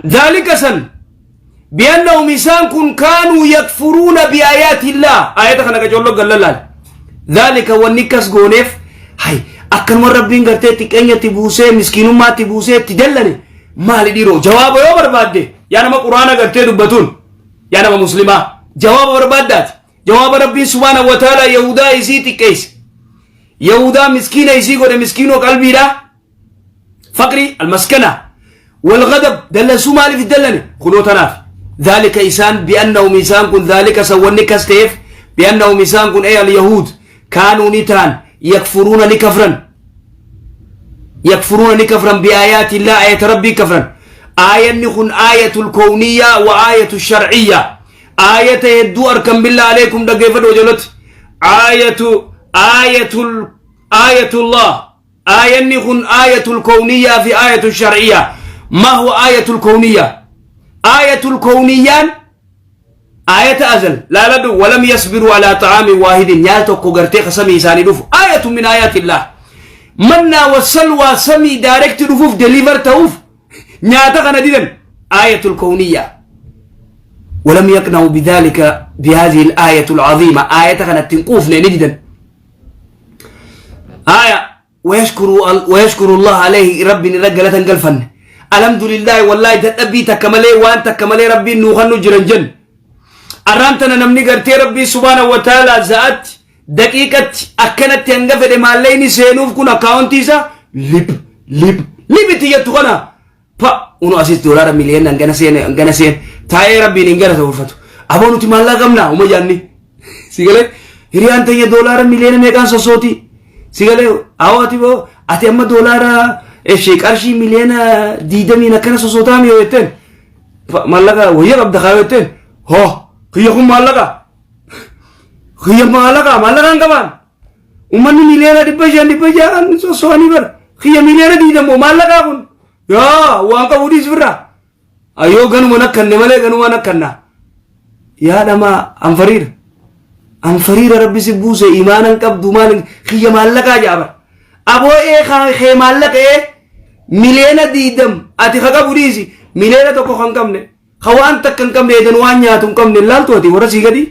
Dhaalika san bi'annahum isaan kun kaanuu yakfuruuna bi'aayaatillaa aayata kana qacolloo gallalaal. Dhaalika wanni akkas gooneef hay akkanuma rabbiin gartee xiqqeenyatti buusee miskiinummaatti buusee itti dallane maali dhiiroo jawaaba yoo barbaadde yaa nama quraana gartee dubbatuun yaa nama muslimaa jawaaba barbaaddaati jawaaba rabbiin subhaana wa ta'ala yahudaa isii xiqqeesse yahudaa miskiina isii godhe miskiinoo qalbiidhaa faqrii almaskana walghadab dallansuu maaliif dallane kunoo tanaaf dhaalika isaan bi'annahum isaan kun dhaalika san wanni kas ta'eef bi'annahum isaan kun ee alyahuud kaanuu ni ta'an yakfuruuna ni kafran yakfuruuna ni kafran biaayaati illaa ayata rabbii kafran aayanni kun aayatul kowniyyaa wa aayatu sharciyyaa aayata hedduu arkan billaa aleekum dhaggeeffadhu ijoolloti aayatu aayatul aayatullah Aayanni kun aayatul kowniyyaa fi aayatul shar'iyyaa. Ma huwa aayatul kowniyyaa? Aayatul kowniyyaan aayata azal laaladhu walam yasbiru alaa xa'aamin waahidin nyaata tokko gartee ka samii isaanii dhufu aayatu min aayatillah. Mannaa wasalwaa samii daarekti dhufuuf deliver ta'uuf nyaata kana didan aayatul kowniyyaa. ولم يقنعوا بذلك بهذه الآية العظيمة آية كانت تنقوف نجدا آية ويشكر الله عليه ربي نرجلة قلفن الحمد لله والله تدبي تكملي وان تكملي ربي نوخنو جرنجن أرانتنا نمني قرتي ربي سبحانه وتعالى زأت دقيقة أكنت ينقفل ما ليني سينوف كن أكاونتيسا لب لب لب تيجتو Pa unu asis doolaara miliyoona hangana seene hangana seene taa'ee rabbiin hin galata ulfatu. Aboo nuti maallaqa qabna uma jaanni. Si galee hiriyaan teenya doolaara miliyoona meeqaan sossooti. Si galee awoo ati boo ati amma doolaara ishee qarshii miliyoona diidamiin akkana sossootaa mi yoo jetteen maallaqa wayya qabda kaa yoo jetteen hoo kiyya kun maallaqa kiyya maallaqa maallaqa hin qabaan. Uummanni miliyoona 500 600 sosso'anii bara. Kiyya miliyoona diidamoo maallaqaa kun. Yaa waan qabu dhiis birraa. Ayyoo ganuma nakkanne malee ganuma nakkanna. Yaa dhamaa anfariira. Anfariira rabbi si buuse imaanan qabdu maal kiyya maallaqaa jaa bara. Aboo ee kee maallaqa ee miliyoona diidam ati ka qabu dhiisi miliyoona tokko kan qabne. Ka waan takka hin qabne eedan waan nyaatu hin qabne laaltu ati warra sii gadi.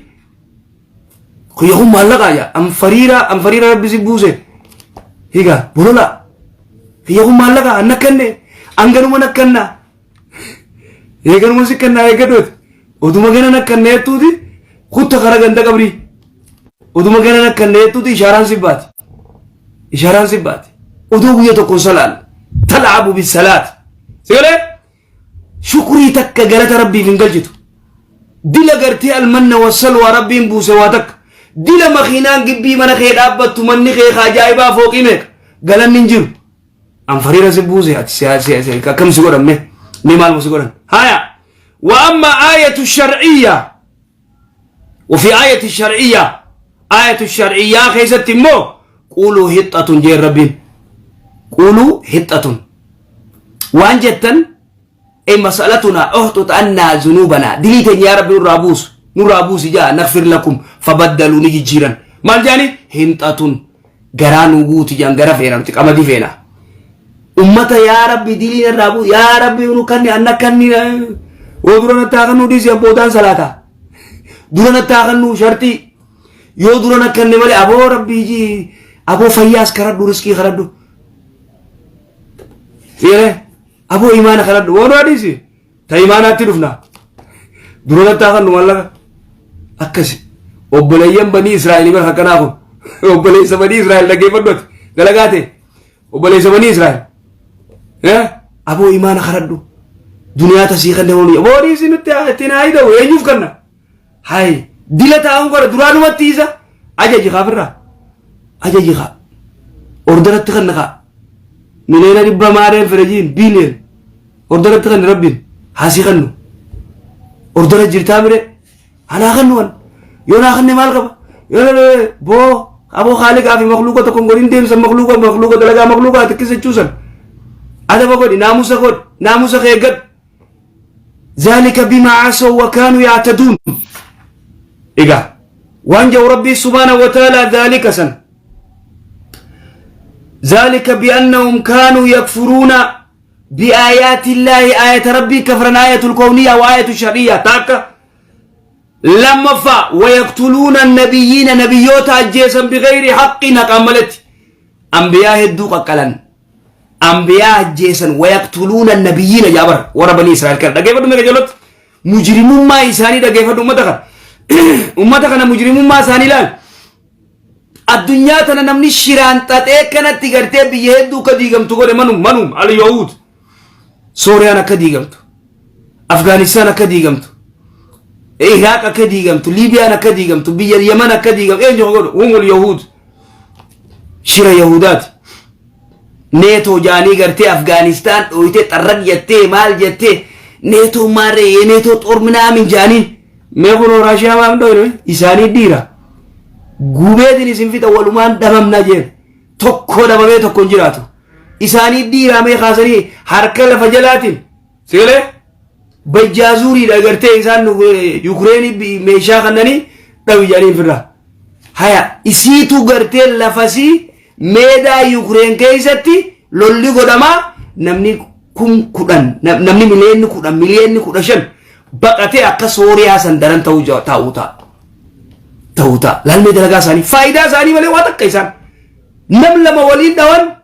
Kiyya kun maallaqaa jaa anfariira anfariira rabbi si buuse. Higa bolola. Kiyya kun maallaqaa an nakkanne an ganuma nakkanna. Eeganuma si kannaa eeggadhooti. Oduma gana nakkanne jettuuti kutta kara ganda qabrii. Oduma gana nakkanne jettuuti ishaaraan si baati. Ishaaraan si baati. Oduu guyya tokko hin salaan. Talaabu bisalaat. Sigalee? Shukrii takka galata rabbiif hin galchitu. Dila gartee almanna wassalwaa rabbiin buuse waa takka. Dila makiinaan gibbii mana kee dhaabbattu manni kee ka ajaa'ibaa fooqii meeqa. Galanni hin jiru. Anfariira si buuse ati si si si akkam si godhan mee mee maaluma si godhan. Haya. Wa amma aayatu shar'iyya. وفي آية الشرعية آية الشرعية خيست مو قولوا حطة جي ربين قولوا حطة وان جتن أي مسألتنا احطت عنا ذنوبنا دليتن يا ربي نرابوس نرابوس جاء نغفر لكم فبدلوا نجي جيران مال جاني حنطة garaa nu guuti jaan gara feena nuti qamadii feena ummata yaa rabbi dilii irraa buu yaa rabbi nu kanni anna kanni yoo dura nattaa kannuu dhiisi abboodaan salaata dura nattaa kannuu shartii yoo dura nakkanne malee aboo rabbii ji aboo fayyaas karadhu riskii karadhu Seeree aboo imaana karadhu waan dhiisi Ta imaanaatti dhufna. Dura nattaa kan nu maallaqa. Akkasi. Obboleeyyan banii Israa'el bara akkanaa kun. Obboleessa banii Israa'el dhaggeeffadhu ati. Dalagaa ta'e. Obboleessa banii Israa'el. Eh? Aboo imaana karadhu. Duniyaa tasii kan deemuun. Aboo dhiisi nutti ittiin haa hidhamu eenyuuf kanna. Hay dila taa'uun kana duraanumatti isa ajaji kaafirraa. Ajaji kaa. Ordaratti kanna kaa. Miliyoona dhibba maareen firajiin biiliyoon. Ordaratti kanni rabbiin haasii kannu. Ordara jirtaa mire anaa kannu an yoo naa kanne maal qaba yoo boo aboo haaliqaa fi makluuqa tokko hin godhin deemsa makluuqa makluuqa dalagaa makluuqa ati kisachuusan adaba godhi naamusa godhi naamusa kee eeggadhu. Zaalika bimaa asaw wa kaanuu ya'taduun. Egaa waan jedhu rabbii subhaanahu wa ta'aalaa zaalika san. Zaalika bi'annahum kaanuu yakfuruuna. Biaayaatillaahi, aayata Rabbii kafran, aayatul kowniyaa wa aayatu shar'iyyaa taakka. Lammaffaa, wayaqtuluuna nabiyyiina, nabiyyoota ajjeesan, bigayri haqqin, haqaan maletti. Ambiyaa hedduu qaqqalan, ambiyaa ajjeesan. Wayaqtuluuna nabiyyiina jaabar warra banii Israa'el kana dhageeffadhu. Meeqa jalatti mujrimummaa isaanii dhageeffadhu. Ummata kana, ummata kana mujrimummaa isaanii ilaal. Addunyaa tana namni shiraan xaxee kanatti gartee biyya hedduu akka diigamtu godhe manum al yahuud. Sooriyaan akka diigamtu, Afgaanistaan akka diigamtu, Iraaq akka diigamtu, Liibiyaan akka diigamtu, biyya Yaman akka diigamtu eenyu godhu? Humul yahuud. Shira yahudaati. Neetoo jaanii gartee Afgaanistaan dhooytee xarraq jettee maal jettee, neetoo maarree, neetoo xoor minaamin jaanii. Mee kunoo Raashiyaa maaf dhooyne? Isaanii dhiira gubeetiin isin fixa, walumaan dhabamna jeen. Tokko dhabamee tokko hin jiraatu. Isaanii dhiiraa mee kaasanii harka lafa jalaatiin sigalee bajjaazuuriidha gartee isaan Yukireenii meeshaa kannanii dhawi jedhanii firraa. Haya, isiitu gartee lafasii meedaa Yukireen keessatti lolli godhamaa, namni 10,000, namni 10,000,000, 15,000,000 baqatee akka Sooriyaa san daran ta'uu ta'uu ta'a. Ta'uu ta'a. Laalmee dalagaa isaanii, faayidaa isaanii malee waa takka isaan. Nam lama waliin dhawan,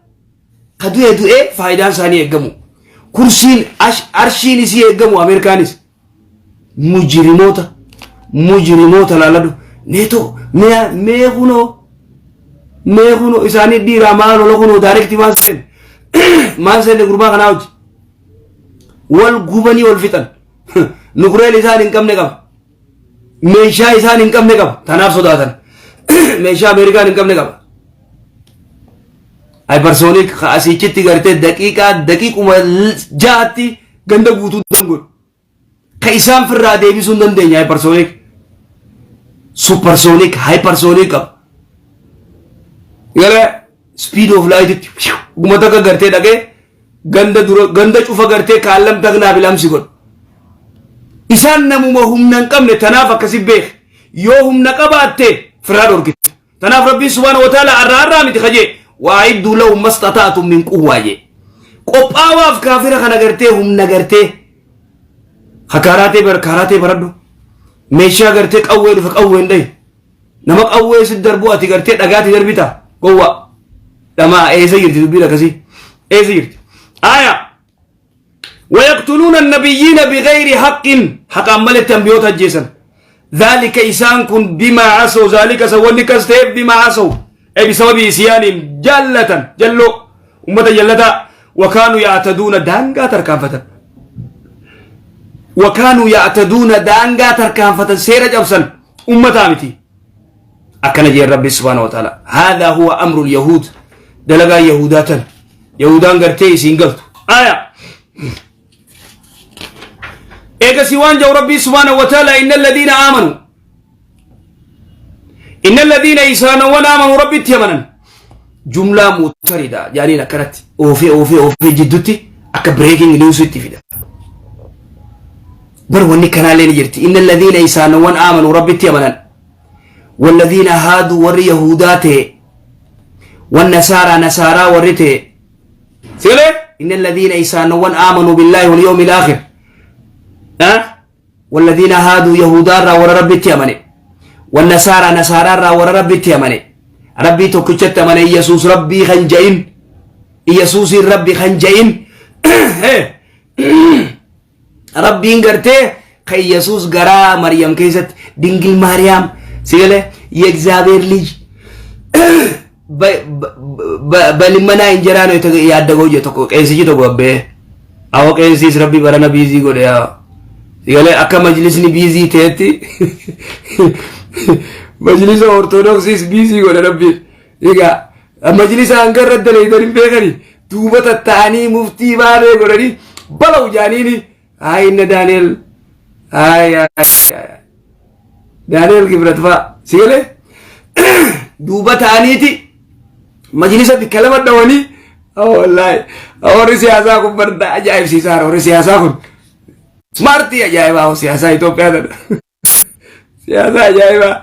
ka du'e du'ee, faayidaan isaanii eeggamu. Kursiin arshiin isii eeggamu. Ameerikaanis mujrimoota, mujrimoota laaladhu. Neetoo mee mee kunoo, mee kunoo isaanii dhiiraa maal lola kunoo direct maal seenne, maal seenne? Gurbaa kanaa hojii wal gubanii wal fixan. Nukureel isaan hin qabne qaba, meeshaa isaan hin qabne qaba. Tanaaf sodaatan. Meeshaa Ameerikaan hin qabne qaba. Hypersonic asiichitti gartee daqiiqaa daqiiquma 6tti ganda guutuu dangodhu. Ka isaan firraa deebisuu hin dandeenye hypersonic. Supersonic, hypersonic qaba. Gara speed of light itti guma takka gartee dhaqee ganda dura ganda cufa gartee kaallam tagnaa bilamsi godhu. Isaan namuma humna hin qabne tanaaf akkasi beek. Yoo humna qabaatte firraa dhorkite. Tanaaf Rabbiin subhaanahu wa ta'ala arraa arraa miti kajee وأعدوا لهم ما استطعتم من قوة jee. Qophaawaaf kaafira kana gartee humna gartee karaatee bar karaatee baradhu. Meeshaa gartee qawwee dhufe qawween dhayi. Nama qawwee si darbu ati gartee dhagaati darbita gowwa. Dhamaa, eessa jirti dubbiin akkasii? Eessa jirti? Aya. ويقتلون النبيين بغير حق، حقا ملت أنبيوت أجيسا. ذلك إسان كن بما عصوا، ذلك سوى كستيب، بما عصوا أي بسبب عصيانهم، جلة جلوا أمة جلتا. وكانوا يعتدون، دانغا تركانفة، وكانوا يعتدون، دانغا تركانفة، سيرة جبسا أمة متي أكن جي ربي سبحانه وتعالى. هذا هو أمر اليهود، دلقا يهوداتا، يهودان قرتي سينقلت. آية eegasii waan jau Rabbii subhaanahu wa ta'ala: إن الذين آمنوا، إن الذين isaanowwan آمنوا Rabbitti amanan. Jumlaa mutarida jaaniin akkanatti oofee oofee oofee jiddutti akka breaking news itti fida. Bar wanni kanaallee ni jirti. إن الذين isaanowwan آمنوا Rabbitti amanan، والذين هادوا warri yahudaa ta'e، والنصارى nasaaraa warri ta'e سيلي، إن الذين isaanowwan آمنوا بالله واليوم الآخر، أه؟ والذين هادوا يهودا را ور ربي أمني، والنصارى نصارى را ور ربي أمني، ربي tokkichatti amane، Yesuus Rabbii kan ja'in، Yesuusin Rabbi kan ja'in, Rabbiin gartee kan Yesuus garaa Maryam keessatti ድንግል ማርያም ሲገለ የእግዚአብሔር ልጅ በልመና እንጀራ ነው ያደገው je tokko qeesichi tokko abbee. Awwa, qeesiis Rabbi barana busy godhe. Yaa sigalee akka majlisni busy ta'etti majlisa Ortodoksiis busy godhe Rabbi. Egaa majlisa hanga irra daleeytan hin beekani, duuba tatta'anii muftii baanee godhanii balaw jaaniini. Haay, inna Daani'el, haay Daani'el Kibrat fa'a sigalee duuba ta'aniiti majlisa bikka lama dhawanii. Wallaahi, warri siyaasaa kun barda ajaa'ibsiisaa. Warri siyaasaa kun smart ajaa'ibaa. Siyaasaa Itoophiyaa tana siyaasaa ajaa'ibaa.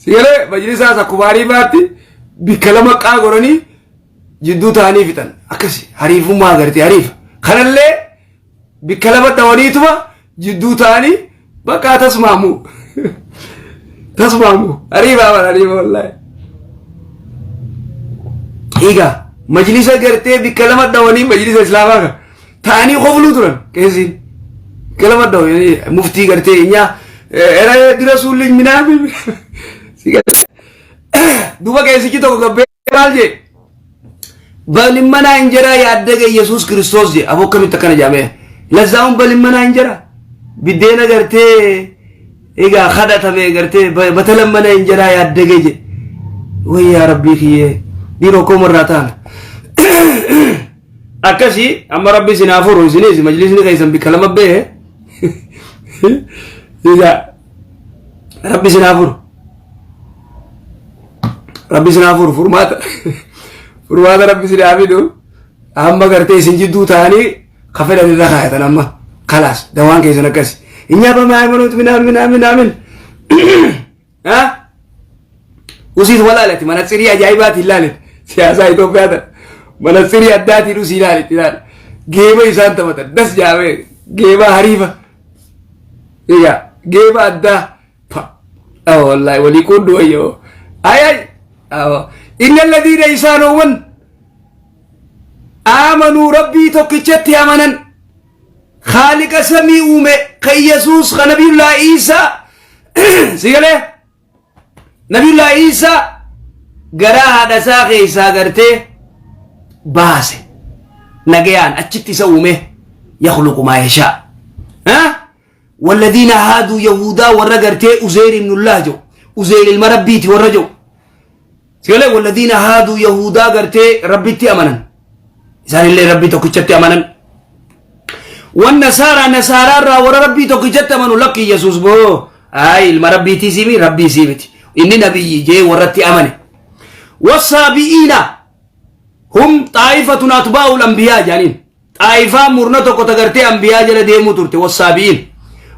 Sigalee majlisaas akkuma hariifaatti bikka lama qaa godhanii jidduu ta'anii fixan. Akkasi hariifummaa agartee hariifa Kanallee bikka lama dhawaniituma jidduu ta'anii bakka tasmaamu. Tasmaamu. Ariibaa bara ariiba wallaahi. Egaa majlisa gartee bikka lama dhawanii majlisa islaamaa kan ta'anii kofluu turan keessiin. Bikka lama dhawanii muftii gartee inyaa era dira suulli minaamin. Duuba keessichi tokko gabbee maal jee? በልመና እንጀራ ያደገ ኢየሱስ ክርስቶስ jee. Aboo, akkamitti akkana jedhame? Lazzaa'uun በልመና እንጀራ biddeena gartee egaa kadhatame gartee በተለመነ እንጀራ ያደገ je. Way yaa rabbii kiyyee, dhiiroo koo marraa ta'an akkasii. Amma rabbi isin haa furu. Isinis majlisni keessan bikka lama bee. Egaa rabbi isin haa furu, rabbi isin haa furu. Furmaata, furmaata rabbi isin haa fidu. Amma gartee isin jidduu ta'anii ka fedhan irra kaayatan. Amma kalaas dawaan keessan akkasi. እኛ በሃይማኖት ምናምን ምናምን ምናምን usiis walaalati manatsirii ajaa'ibaati ilaalit. Siyaasaa Itoophiyaa tana manatsirii addaatiin usii ilaalit, ilaal geeba isaan taphatan das jaamee geeba hariifa. Egaa geeba addaa wallahi walii qundu wayyoo. Ay ay, إن الذين isaanowwan آمنوا rabbii tokkichatti amanan, خالق samii uume, ka Yesuus, ka nabiyullaa Iisaa si galee, nabiyullaa Iisaa garaa haadha isaa keessaa gartee baase, nagayaan achitti isa uume, يخلق ما يشاء. والذين هادوا يهودا warra gartee عزير ابن الله جو, Uzeyr ilma rabbiiti warra جو si galee. والذين هادوا yahudaa gartee rabbitti amanan, isaanillee rabbii tokkichatti amanan. والنصارى nasaraa irraa warra rabbii tokkichatti amanu, lakki Yesuus boo ay ilma rabbiitii simi, rabbii sii miti, inni nabiyyi jee warratti amane. والصابئين هم طائفة أتباع الأنبياء jaaniin, xaayifaa murna tokko ta gartee ambiyaa jala deemuu turte. والصابئين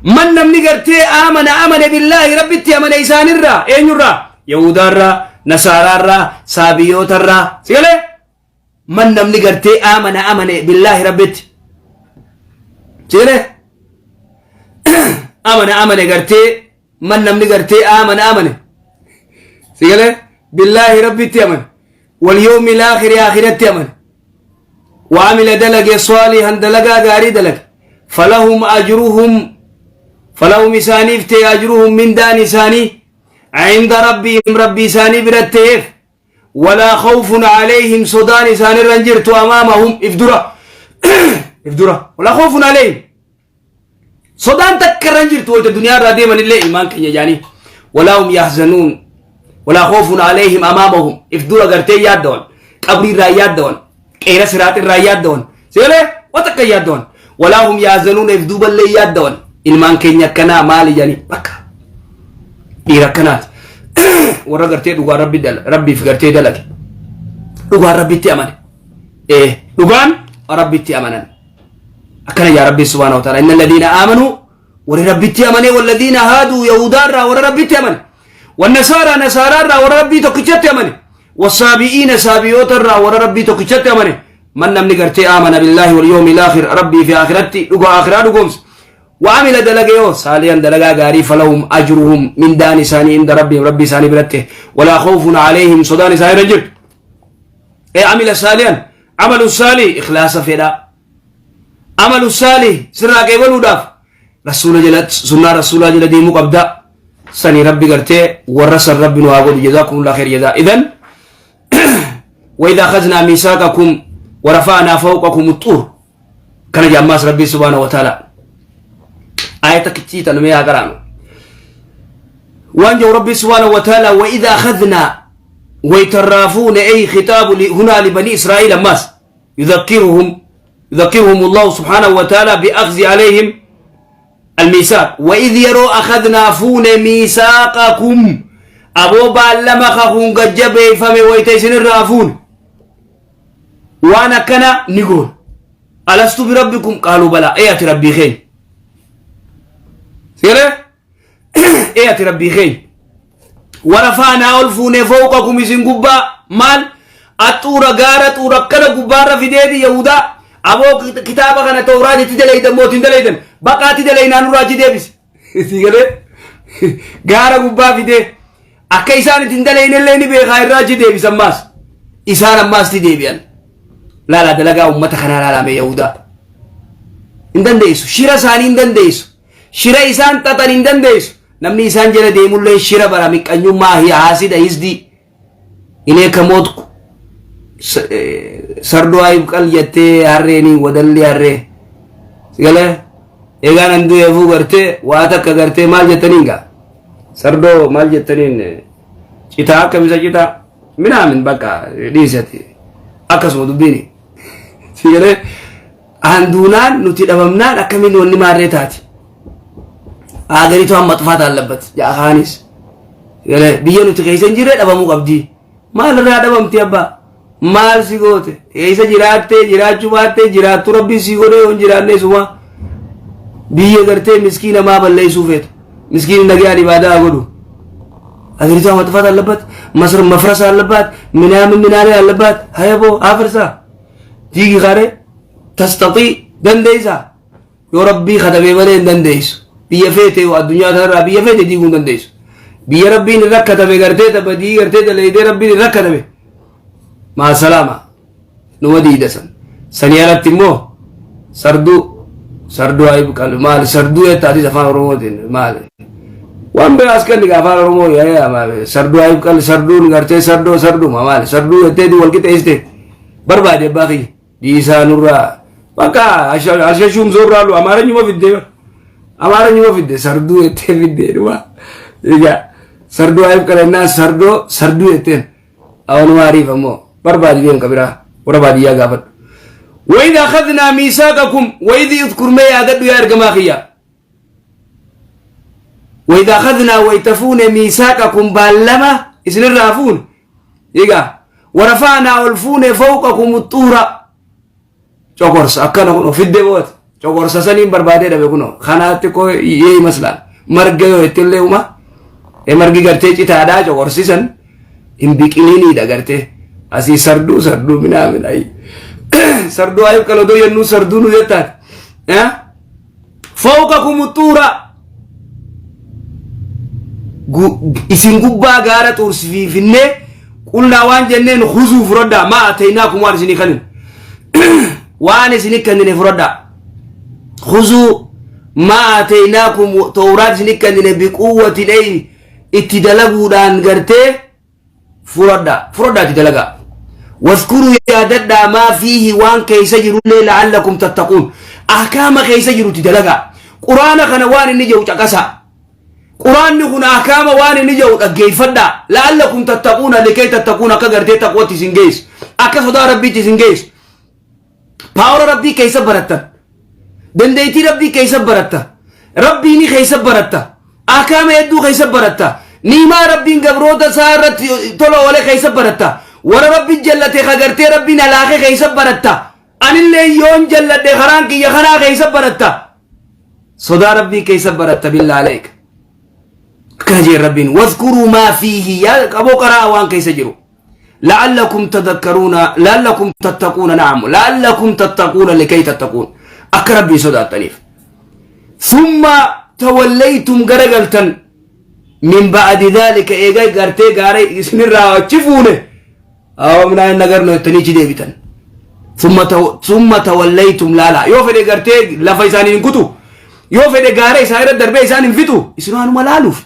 من namni gartee آمن amane بالله rabbitti amane isaanirraa, eenyurraa? Yahudaarraa, nasaaraarraa, saabiyootarraa. Si galee? من namni gartee آمن amane بالله rabbitti, si galee? آمن amane gartee من namni gartee آمن amane, si galee? بالله rabbitti amane, واليوم الآخر aakiratti amane, وعمل دلق صالحا دلقا غاري دلق, فلهم أجرهم فلهم isaaniif ta'e أجرهم mindaan isaanii عند ربهم rabbi isaanii biratteef, ولا خوف عليهم sodaan isaanii irra hin jirtu أمامهم if dura, if dura. ولا خوف عليهم sodaan takka irra hin jirtu wayta duniyaa irraa deeman illee ilmaan keenya jaanii. ولا هم يحزنون. ولا خوف عليهم أمامهم if dura gartee yaaddawan, qabrii irraa yaaddawan, qeera siraat irraa yaaddawan, seelee wa takka yaaddawan. ولا هم يحزنون if duuballee yaaddawan, ilmaan keenya akkanaa maali jaanii. Bakka dhiira akkanaati warra gartee dhugaa rabbi rabbiif gartee dalage, dhugaan rabbitti amane, ee dhugaan rabbitti amanan akkana. Yaa rabbi سبحانه وتعالى إن الذين آمنوا warri rabbitti amane, والذين هادوا yahudaarraa warra rabbitti amane, والنصارى nasaaraarraa warra rabbii tokkichatti amane, والصابئين saabiyootarraa warra rabbii tokkichatti amane, من namni gartee آمن بالله واليوم الآخر rabbii fi aakiratti dhugaa aakiraa dhugoomse, وعمل دلقيو صالحا دلقا غاري, فلهم أجرهم mindaan isaanii عند ربهم rabbii isaanii biratti, ولا خوف عليهم sodaan isaanii irra jirtu. Ee عمل صالحا, عمل صالح ikhlaasa fedha. عمل صالح sirraa qeebaluudhaaf rasuula jala, sunnaa rasuulaa jala deemuu qabda. Sanii rabbi gartee warra san rabbi nu haa godhu. جزاكم الله خير جزاء. إذن وإذ أخذنا ميثاقكم ورفعنا فوقكم الطور kana jammaas rabbi سبحانه وتعالى آية كتيتا نميها قرانو وان جو ربي سبحانه وتعالى وإذ أخذنا ويترافون, أي خطاب هنا لبني إسرائيل ماس يذكرهم الله سبحانه وتعالى بأخذ عليهم الميثاق. وإذ yeroo أخذنا fuune ميثاقكم aboo beellama kakuun gajjabeeffame wayta isin irraa fuune, waan akkana ni goon. ألست بربكم قالوا بلى ee ati rabbii keenya seere, ee ati rabbii keenya. ورفعنا ol fuune فوقكم isin gubbaa maal? الطور gaara xuura akkana gubbaarra fideeti yahudaa Aboo kitaaba kana Tawraatitti dalaydan moo ittiin dalaydan? Baqaatti dalaynaa nurraa achi deebisi. Si galee gaara gubbaa fidee akka isaan ittiin dalaynellee ni beekaa irraa achi deebisa ammaas. Isaan ammaas ti deebi'an. Laalaa dalagaa uummata kanaa laalaa mee Yahudaa. Hin dandeessu. Shira isaanii hin dandeessu. Shira isaan xaxan hin dandeessu. Namni isaan jala deemullee shira bara miqqanyummaa haasida hisdii. Inee kamootku sardoo ayibqal jettee harreeni wadalli harree. Sigalee eegaan an du'eefuu gartee waa takka gartee maal jettaniin gaa sardoo maal jettaniin citaa akkamisa citaa minaamin bakka dhiisati akkasuma dubbiini. Sigalee anduunaan nuti dhabamnaan akkamiin wanni maarree taati. Haagariitu hamma xufaa taalabbat jaakaanis. Biyya nuti keessa hin jirre dhabamuu qabdi. Maal irraa dhabamti abbaa? Maal si goote? Keessa jiraattee jiraachuu baattee jiraattu rabbiin si godhee yoo hin jiraanne suma. Biyya gartee miskiina maa balleessuu feetu? Miskiin nagayaan ibaadaa godhu. ሀገሪቷ መጥፋት አለባት። መስር መፍረስ አለባት። ምናምን ምናምን አለባት። ሀየቦ አፍርሳ ዲጊ ካሬ ተስተጢ ደንደይሳ yoo rabbii katabee malee hin dandeessu. Biyya feete addunyaa kanarraa biyya feete diiguu hin dandeessu. Biyya rabbiin irra katabe gartee tabadii gartee dalaydee rabbiin irra katabe. Maa salaama numa diida san. Sanii alatti immoo sarduu sarduu ayib qalu maali sarduu jettaatis afaan oromootiin maali. Waan biraas kan afaan oromoo sarduu ayib qalu sarduun gartee sardoo sarduma maali sarduu jettee wal qixeessite barbaade abbaa kiyya. Dhiisaa nurraa bakka ashashuum zoorraa lu amaaranyuma fiddee amaaranyuma fidde sarduu jettee fiddee dhuma. Egaa sarduu ayib qalannaa sardoo sarduu jetteen awanuma ariif ammoo barbaadi deem qabiraa warra baadiyyaa gaafadhu. وإذا أخذنا ميثاقكم وإذ يذكر ما يا يا إرجما خيا وإذا أخذنا ويتفون ميثاقكم بالما إسن الرافون إيجا ورفعنا ألفون فوقكم الطور cokorsa akkana kun fidde boot cokorsa saniin barbaadee dhabe kuno kanaatti ko yee maslaan marga yoo ittillee uma margi gartee citaadhaa cokorsisan hin biqiliniidha gartee asii sarduu sarduu minaamin ayi sarduu ayib qalodoo yennuu sarduu nu jettaat fawqakum xuura isin gubbaa gaara xuursifiifinnee qulnaa waan jenneen huzuu fudhadhaa maa ataynaakum waan isinii kanin waan isinii kennine fudhadhaa khuzuu maa ataynaakum tawraat isinii kennine biquwwatin ay itti dalaguudhaan gartee fudhadhaa fudhadhaa itti dalagaa واذكروا yaadadhaa ما فيه waan keessa jirullee لعلكم تتقون ahkaama keessa jiru itti dalagaa quraana kana waan inni jedhu caqasaa quraanni kun ahkaama waan inni jedhu dhaggeeffadhaa لعلكم تتقون لكي تتقون akka gartee taqwatti isin geessu akka sodaa rabbiitti isin geessu power rabbii keessa barattan dandeettii rabbii keessa baratta rabbiini keessa baratta ahkaama hedduu keessa baratta niimaa rabbiin gabroota isaa irratti tola oole keessa baratta warra rabbi jallate kagartee rabbiin alaaqe keessa baratta anillee yoon jalladhe karaan kiyya kanaa keessa baratta sodaa rabbii keessa baratta بالله عليك akkana jee rabbiin واذكروا ما فيه yaa qaboo qaraa waan keessa jiru لعلكم تذكرون لعلكم تتقون نعم لعلكم تتقون لكي تتقون akka rabbii sodaattaniif ثم توليتم garagaltan من بعد ذلك eega gartee gaara isinirraa achi fuune awamnaa hin agarnu jettanii achi deebitan ثم توليتم laala yoo fedhe gartee lafa isaanii hin kutu yoo fedhe gaara isaa irra darbee isaan hin fixu isin waanuma laaluuf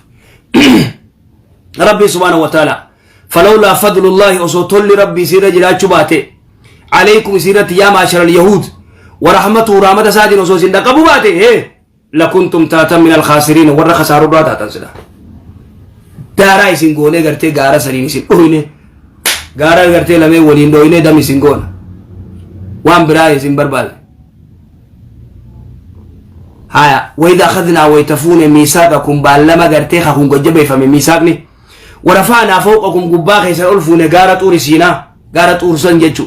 rabbii سبحانه وتعالى فلولا فضل الله osoo tolli rabbii isirra jiraachuu baate عليكم isirratti يا معشر اليهود ورحمته rahmata isaatiin osoo isin dhaqqabuu baate hee لكنتم taatan من الخاسرين warra khasaarurraa taatan sila daaraa isin goonee gartee gaara saniin isin dhoyne gaara gartee lameen waliin dhoyne dam isin goona waan biraa isin barbaade haya وإذا أخذنا waytafuune ميثاقكم baallama gartee kakuun gajjabeeffame miisaaqni ورفعنا فوقكم gubbaa keessan ol fuune gaara xuuri siinaa gaara xuursan jechu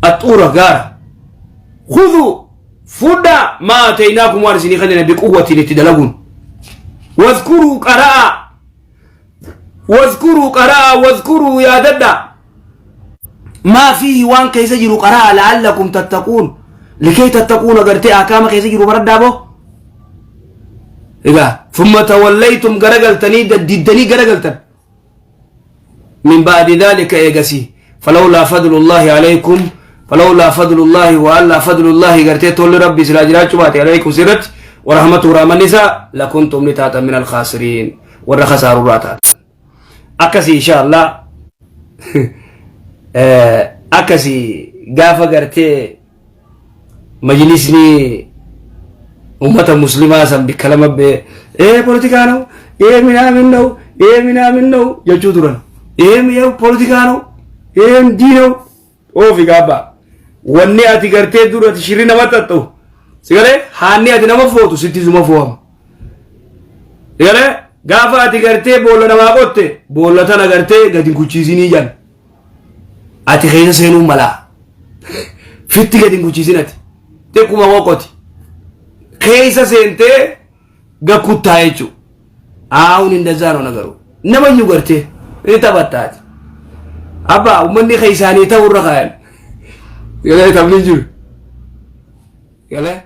الطور gaara خذوا fudhaa ما آتيناكم waan isinii kennine بقوة itti dalaguun واذكروا qaraa واذكروا qaraa واذكروا yaadadha ما فيه waan keessa jiru qaraa لعلكم تتقون. Likee tattaquuna gartee akaama keessa jiru baradhaa boo. Egaa thumma tawallaytum garagaltanii diddanii garagaltan. Min ba'di dhalika eegasii falawlaa fadlullaahi alaykum falawlaa fadlullaahi wa allaa fadlullaahi gartee tolli rabbi silaa jiraachuu baate alaykum sirratti wa rahmatuhu rahmanni isaa lakuntum ni taatan min alkhaasiriin warra khasaarurraa taatan. Akkasii insha Allah akkasii gaafa gartee majlisni ummata muslimaa san bikka lama bee ee poolitikaa ነው ee ምናምን ነው ee ምናምን ነው jechuu turan ee ፖለቲካ ነው ee እንዲህ ነው oofi gaabba wanni ati gartee dura ati shirri nama xaxxu sigalee haanni ati nama footu sitti suma fo'ama sigalee gaafa ati gartee boolla namaa qotte boolla tana gartee gadi hin kuchiisinii jan ati keessa seenuu malaa fitti gadi hin kuchiisin ati xiqquma qoqoti keessa seentee gakkuttaa jechuudha. አሁን እንደዛ ነው ነገሩ። Namayyuu gartee ni taphattaati. Abbaa uummanni keessaanii ta'uu irra kaayan. Galee taphni jiru. Galee.